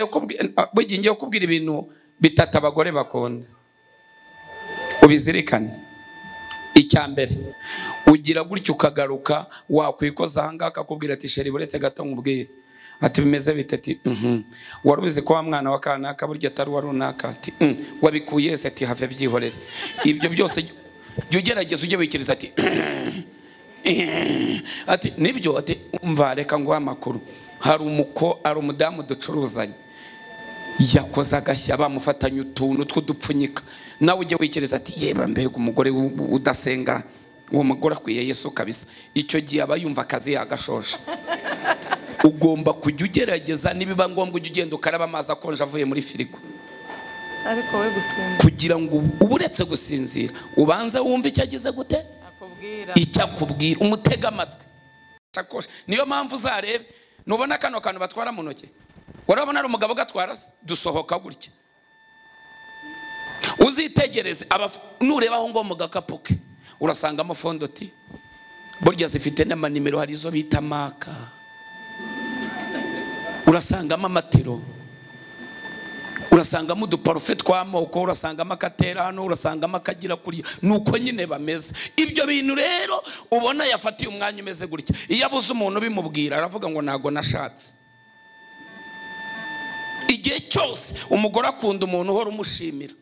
Ngiye kukubwira ibintu bitatu abagore bakunda, ubizirikane. Icya mbere, ugira gutyo ukagaruka wakwikoza ahangaha akakubwira ati chéri, buretse gato nkubwire. Ati bimeze bite? Ati wari ubizi ko wa mwana wa kanaka burya atari uwa runaka? Ati wabikuye se? Ati have, byihorere. Ibyo byose jya ugerageza ujye wikiriza ati nibyo. Ati umva, reka nguhe amakuru, hari umuko, hari umudamu ducuruzanya yakoze agashya, bamufatanye utuntu tw'udupfunyika. Nawe ujye wikiriza ati yeba, mbega umugore udasenga, uwo mugore akwiye Yesu kabisa. Icyo gihe aba yumva akazi yagashoje. Ugomba kujya ugerageza, nibiba ngombwa ujye ugenda ukaraba amazi akonje avuye muri firigo, ariko we gusinzira, kugira ngo uba uretse gusinzira ubanze wumve icyo agize gute, akubwira, icyo akubwira, umutega amatwi. Niyo mpamvu uzarebe nubona kano kantu batwara mu ntoki, warabona ari umugabo ugatwara se, dusohoka gutya, uzitegereze nureba aho ngo mu gakapu ke urasangamo fondoti, burya zifite n'amanimero, hari izo bita maka, urasangamo amatiro, urasangamo uduparufe tw'amoko, urasangamo akatera hano, urasangamo akagira kuriya. Nuko nyine bameze. Ibyo bintu rero ubona yafatiye umwanya umeze gutya, iyo abuze umuntu ubimubwira aravuga ngo ntago nashatse. Igihe cyose umugore akunda umuntu uhora umushimira.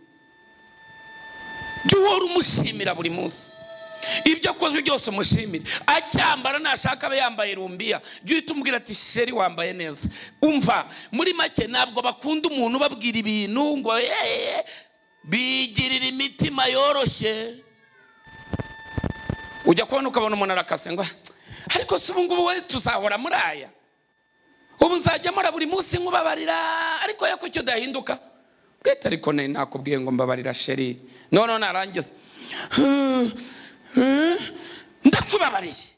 Jya uhora umushimira buri munsi, ibyo akoze byose umushimire. Acyambara nashaka abe yambaye rumbiya, jya uhita umubwira ati chéri, wambaye neza. Umva, muri make ntabwo bakunda umuntu ubabwira ibintu ngo eee, bigirira imitima yoroshye. Ujya kubona ukabona umuntu arakase ngo ariko se ubu ngubu we tuzahora muri aya, ubu nzajya mpora buri munsi nkubabarira, ariko ye kuki udahinduka? Bwite ariko nakubwiye ngo mbabarira chéri, none narangiza ndakubabariye.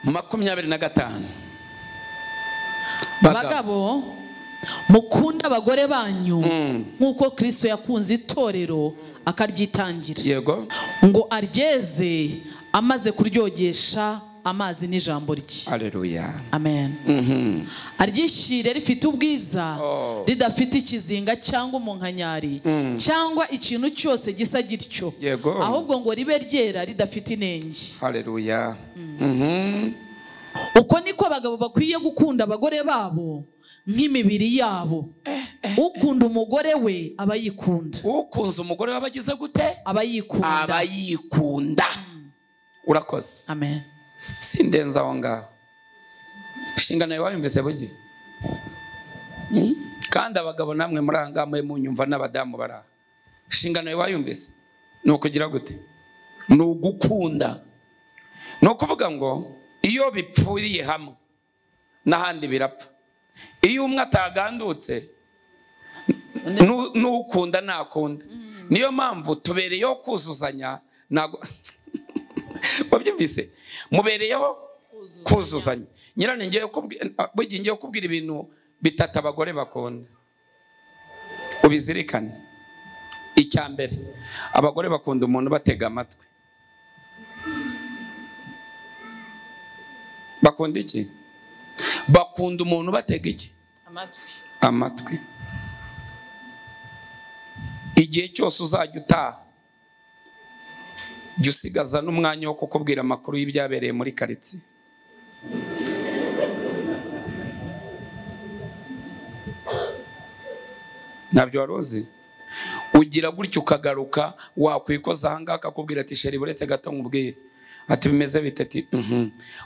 25. Bagabo, mukunda abagore banyu nk'uko Kristo yakunze itorero akaryitangira, ngo aryeze amaze kuryogesha amazi n'ijambo rye. Haleluya. Amen. Aryishyire rifite ubwiza, ridafite ikizinga cyangwa umunkanyari cyangwa ikintu cyose gisa gityo, ahubwo ngo ribe ryera ridafite inenge. Haleluya. Uko niko abagabo bakwiye gukunda abagore babo nk'imibiri yabo. Ukunda umugore we aba yikunda. Ukunze umugore we aba agize gute? Aba yikunda. Aba yikunda. Urakoze. Amen. Sindenza aho ngaho. Inshingano yawe wayumvise bugi? Kandi abagabo namwe muri aha ngaha mwe munyumva n'abadamu bari aha. Inshingano yawe wayumvise? Ni ukugira gute? Ni ugukunda. Ni ukuvuga ngo iyo bipfuriye hamwe n'ahandi birapfa. Iyo umwe atagandutse n'ukunda ntakunda. Niyo mpamvu tubereyeho kuzuzanya, ntago wabyumvise, mubereyeho kuzuzanya. Nyirane ngiye kukubwira ibintu bitatu abagore bakunda, ubizirikane. Icya mbere, abagore bakunda umuntu batega amatwi. Bakunda iki? Bakunda umuntu batega iki? Amatwi. Amatwi. Igihe cyose uzajya utaha, jya usigaza n'umwanya wo kukubwira amakuru y'ibyabereye muri karitsiye. Ntabyo wari uzi? Ugira gutyo ukagaruka wakwikoza ahangaha akakubwira ati chéri, buretse gato nkubwire. Ati bimeze bite? Ati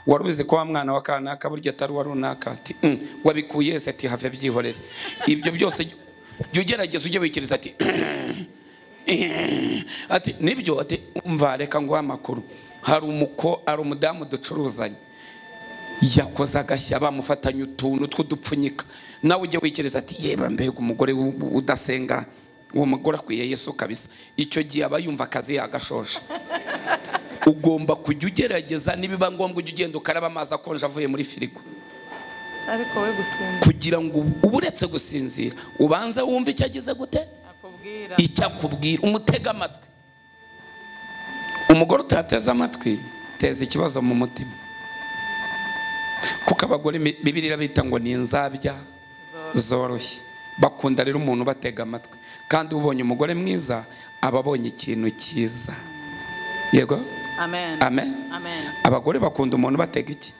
wari ubizi ko wa mwana wa kanaka burya atari uwa runaka? Ati wabikuye se? Ati have, byihorere. Ibyo byose jya ugerageza ujye wikiriza ati nibyo. Ati umva, reka nguhe amakuru, hari umuko, hari umudamu ducuruzanya yakoze agashya, bamufatanye utuntu tw'udupfunyika. Nawe ujye wikiriza ati yeba, mbega umugore udasenga, uwo mugore akwiye Yesu kabisa. Icyo gihe aba yumva akazi yagashoje. Ugomba kujya ugerageza, nibiba ngombwa ujye ugenda ukaraba amazi akonje avuye muri firigo, ariko we gusinzira, kugira ngo uba uretse gusinzira ubanze wumve icyo agize gute, akubwira, icyo akubwira, umutega amatwi. Umugore utateze amatwi teza ikibazo mu mutima. Kuko abagore Bibiliya bita ngo ni inzabya zoroshye. Bakunda rero umuntu batega amatwi. Kandi ubonye umugore mwiza aba abonye ikintu cyiza. Yego? Amen. Amen. Amen. Abagore bakunda umuntu batega iki?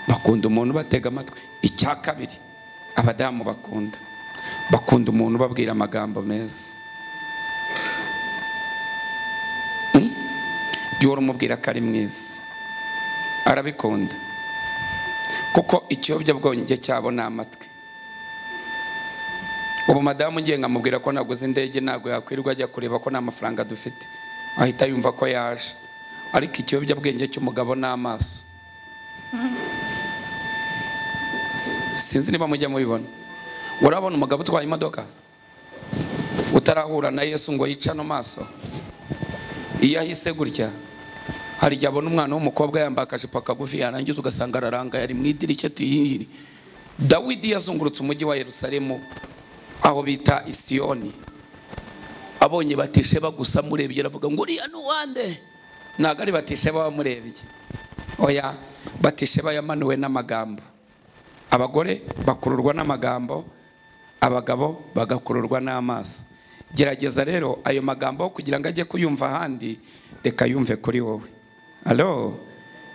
Bakunda umuntu batega amatwi. Icya kabiri abadamu bakunda umuntu babwira amagambo meza. Jya umubwira ko ari mwiza, arabikunda. Kuko ikiyobyabwenge cyabo ni amatwi. Ubu madamu ngiye nkamubwira ko naguze indege, ntabwo yakwirirwa ajya kureba ko nta mafaranga dufite, ahita yumva ko yaje. Ariko ikiyobyabwenge cy'umugabo ni amaso. Sinzi niba mujya mubibona. Urabona umugabo utwaye imodoka utarahura na Yesu ngo yice ano maso, iyo ahise gutya hari igihe abona umwana w'umukobwa yambaye akajipo kagufi, yarangiza ugasanga ararangaye ari mu idirishya tuyihiri. Dawidi yazungurutse umujyi wa Yerusalemu aho bita Isiyoni, abonye Batisheba gusa murebye aravuga ngo uriya ni uwande? Ntabwo ari Batisheba wamurebye, oya, Batisheba yamanuwe n'amagambo. Abagore bakururwa n'amagambo, abagabo bagakururwa n'amaso. Gerageza rero ayo magambo kugira ngo ajye kuyumva ahandi, reka yumve kuri wowe. Allo,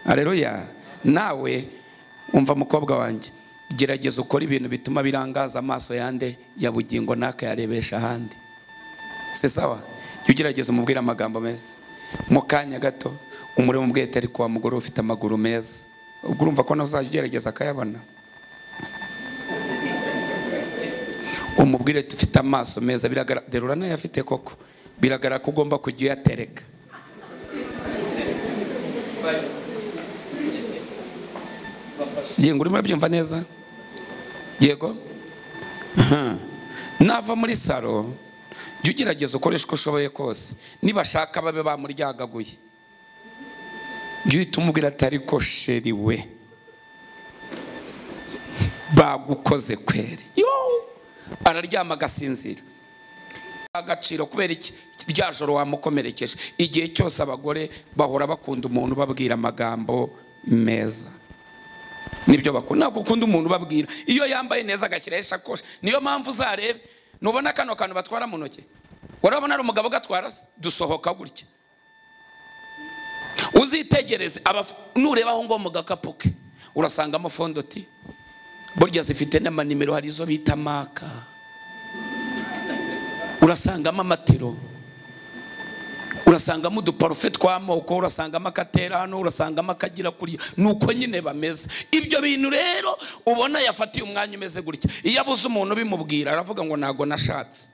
haleluya. Nawe umva mukobwa wanjye, gerageza ukora ibintu bituma birangaza amaso yande ya bugingo nakayarebesha ahandi. C'est sawa? Ugerageza umubwira amagambo meza. Mu kanya gato umure mubwete ariko wa mugore ufite amaguru meza. Ubwo urumva ko nawe uzajya ugerageza akayabona. Umubwire ufite amaso meza, biragaragara nayo afite koko, biragaragara ko ugomba kujya uyatereka. Yego, urimo urabyumva neza? Yego. Nava muri saro, jya ugerageza ukoresha uko ushoboye kose, nibashaka babe bamuryagaguye, jya uhita umubwira ati ariko sheri we bagukoze kweri. Yo, araryama agasinzira. Agaciro kubera iki? Rya joro wamukomerekeje. Igihe cyose abagore bahora bakunda umuntu babwira amagambo meza. Nibyo bakunda. Ntabwo ukunda umuntu babwira iyo yambaye neza agashyiraho ishakoshi. Niyo mpamvu uzarebe nubona kano kantu batwara mu ntoki, urabona ari umugabo gatwara dusohoka gutya. Uzitegereze nureba aho ngo mu gakapu ke urasangamo fondoti, burya zifite n'amanimero, hari izo bita maka, urasangamo amatiro, urasangamo uduparufe tw'amoko, urasangamo akatera hano, urasangamo akagira kuriya. Nuko nyine bameze. Ibyo bintu rero ubona yafatiye umwanya umeze gutya, iyo abuze umuntu ubimubwira aravuga ngo ntago nashatse.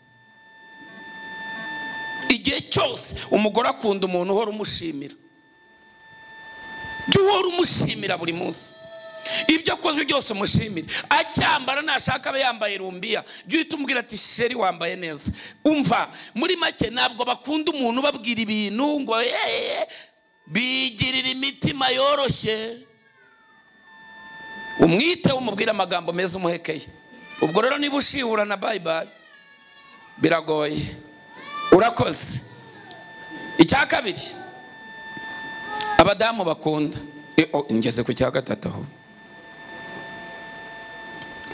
Igihe cyose umugore akunda umuntu uhora umushimira. Jya uhora umushimira buri munsi. Ibyo akozwe byose umushimire. Acyambara nashaka abe yambaye rumbiya, jya uhita umubwira ati sheri wambaye neza. Umva muri make ntabwo bakunda umuntu babwira ibintu ngo bigirira imitima yoroshye. Umwite umubwira amagambo meza umuhekeye. Ubwo rero niba ushihura na bye bye biragoye. Urakoze. Icya kabiri abadamu bakunda, ngeze ku cya gatatu aho.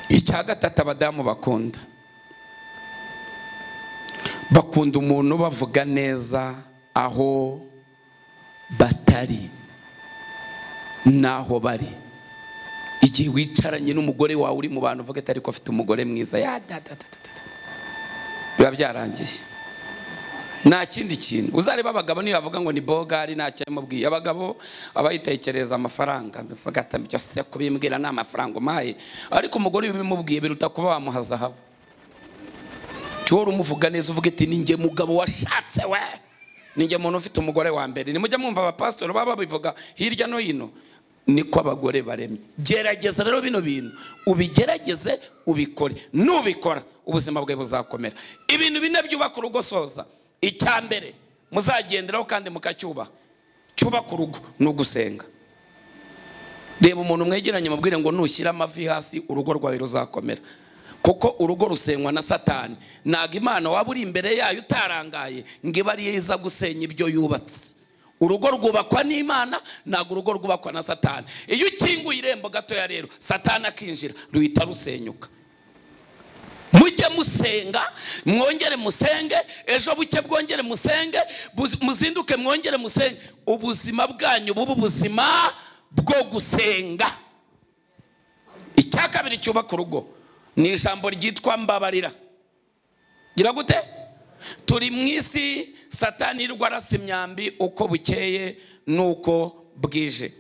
Icya gatatu abadamu bakunda, bakunda umuntu bavuga neza aho batari naho bari. Igihe wicaranye n'umugore wawe uri mu bantu uvuga ati ariko afite umugore mwiza, ya da da da da, biba byarangiye. Nta kindi kintu. Uzareba abagabo niyo bavuga ngo ni bogari nta cyamubwiye. Abagabo abayitekereza amafaranga, bivuga ati byose kubimbwira ni amafaranga umaye. Ariko umugore ubimubwiye biruta kuba wamuha zahabu. Cyo umuvuga neza uvuga ati ninjye mugabo washatse we, ninjye muntu ufite umugore wa mbere. Nimujya mwumva abapastori baba babivuga hirya no hino, niko abagore baremye. Gerageza rero bino bintu ubigerageze, ubikore. Nubikora ubuzima bwawe buzakomera. Ibintu bine byubaka urugo soza. Icya mbere muzagenderaho kandi mukacyubaha, cyubaka urugo ni ugusenga. Reba umuntu mwegeranye mubwire ngo nushyira amavi hasi urugo rwawe ruzakomera. Kuko urugo rusenywa na Satani. Ntago Imana waba uri imbere yayo utarangaye ngo ibe ariyo iza gusenya ibyo yubatse. Urugo rwubakwa n'Imana, ntabwo urugo rwubakwa na Satani. Iyo ukinguye irembo gatoya rero Satani akinjira, ruhita rusenyuka. Mujye musenga, mwongere musenge, ejo buke bwongere musenge, muzinduke mwongere musenge. Ubuzima bwanyu bubu ubuzima bwo gusenga. Icya kabiri cyubaka urugo ni ijambo ryitwa mbabarira. Gira gute? Turi mu isi Satani irwa arasa imyambi uko bukeye nuko bwije.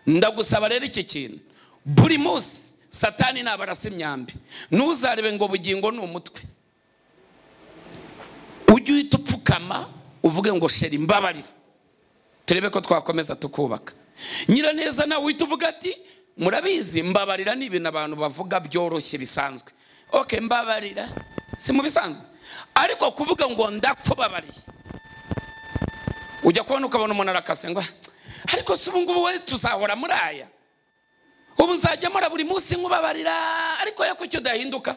Ndagusaba rero iki kintu, buri munsi Satani nabarasa imyambi, ntuzarebe ngo bugingo ni umutwe. Ujye uhita upfukama uvuge ngo sheri mbabarira, turebe ko twakomeza tukubaka. Nyiraneza nawe uhita uvuga ati murabizi mbabarira ni ibintu abantu bavuga byoroshye bisanzwe. Okay, mbabarira si mu bisanzwe, ariko kuvuga ngo ndakubabariye, ujya kubona ukabona umuntu arakase ngo ariko si ubu ngubu we tuzahora muri aya, ubu nzajya mora buri munsi nkubabarira, ariko ya kuki udahinduka?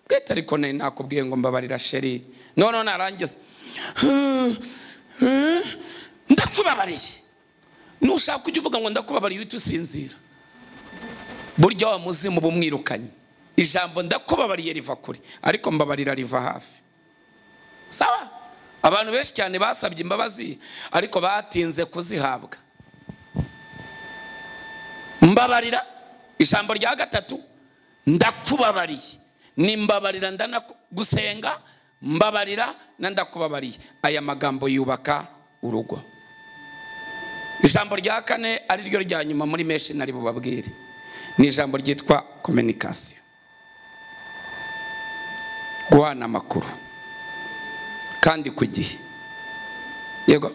Bwite ariko nari nakubwiye ngo mbabarira sheri, none narangiza ndakubabariye. Nushaka ujya uvuga ngo ndakubabariye uhita usinzira. Burya wa muzimu bumwirukanye. Ijambo ndakubabariye riva kure, ariko mbabarira riva hafi. Sawa? Abantu benshi cyane basabye imbabazi ariko batinze kuzihabwa. Mbabarira, ijambo rya gatatu, ndakubabariye. Ni mbabarira ndanagusenga, mbabarira na ndakubabariye. Aya magambo yubaka urugo. Ijambo rya kane ari ryo rya nyuma muri menshi nari bubabwire, ni ijambo ryitwa communication. Guhana amakuru kandi ku gihe. Yego,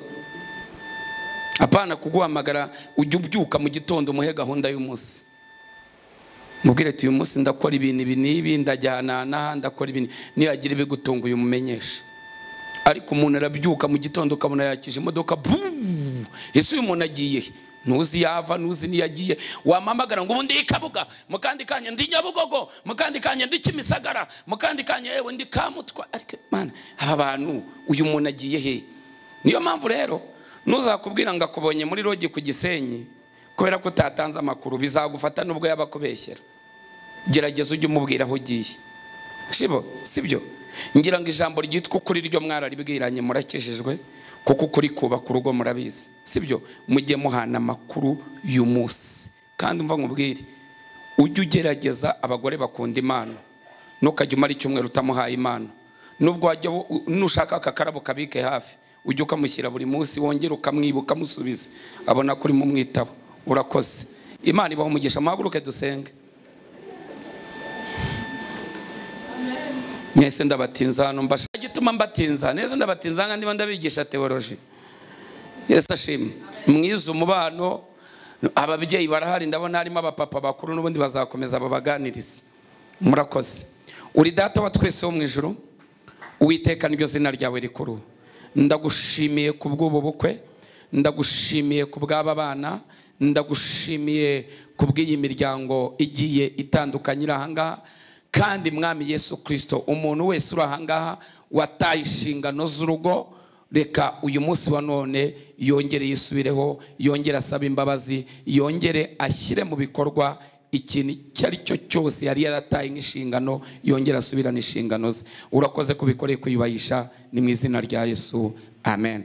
apana kuguhamagara ujye ubyuka mu gitondo umuhe gahunda y'umunsi, mubwire ati uyu munsi ndakora ibintu ibi n'ibi, ndajyana n'aha, ndakora ibintu, nihagira ibigutunguye umumenyeshe. Ariko umuntu arabyuka mu gitondo ukabona yakije imodoka, buu, ese uyu muntu agiye? Ntuzi yava, ntuzi niyagiye. Wamamagara ngo ubundi Kabuga, mukandi kanya ndi Nyabugogo, mukandi kanya ndi Kimisagara, mukandi kanya yewe ndi Kamutwa. Ariko mana, aba bantu uyu muntu agiye he? Niyo mpamvu rero nuzakubwira ngo akubonye muri rogi ku Gisenyi kubera ko utatanze amakuru, bizagufata nubwo yabakubeshyera. Gerageza ujye umubwira aho ugiye. Shibo, sibyo? Ngira ngo ijambo ryitwa ukuri ryo mwararibwiranye murakijijwe, kuko ukuri kubaka urugo murabizi, sibyo? Mujye muhana amakuru y'umunsi. Kandi umva nkubwire, ujye ugerageza, abagore bakunda impano, ntukajya umara icyumweru utamuhaye impano. Nubwo wajya nushaka akakarabo kabike hafi, ujye ukamushyira buri munsi, wongere ukamwibuka musubize, abona ko urimo umwitaho. Urakoze. Imana ibahe umugisha. Muhaguruke dusenge. Mwese ndabatinza hano, mbasha gituma mbatinza neza, ndabatinza nka ndimo ndabigisha theology. Yesu ashimwe. Mwize umubano, ababyeyi barahari, ndabona harimo abapapa bakuru n'ubundi bazakomeza babaganiriza. Murakoze. Uri data wa twese wo mu ijuru, Uwiteka niryo zina ryawe rikuru. Ndagushimiye ku bw'ubu bukwe, ndagushimiye ku bw'aba bana, ndagushimiye ku bw'iyi miryango igiye itandukanye iri aha ngaha. Kandi Mwami Yesu Kristo, umuntu wese uri aha ngaha wataye inshingano z'urugo, reka uyu munsi wa none yongere yisubireho, yongere asabe imbabazi, yongere ashyire mu bikorwa ikintu icyo ari cyo cyose yari yarataye nk'inshingano, yongere asubirane inshingano ze. Urakoze kubikoreye kuyubahisha, ni mu izina rya Yesu, amen.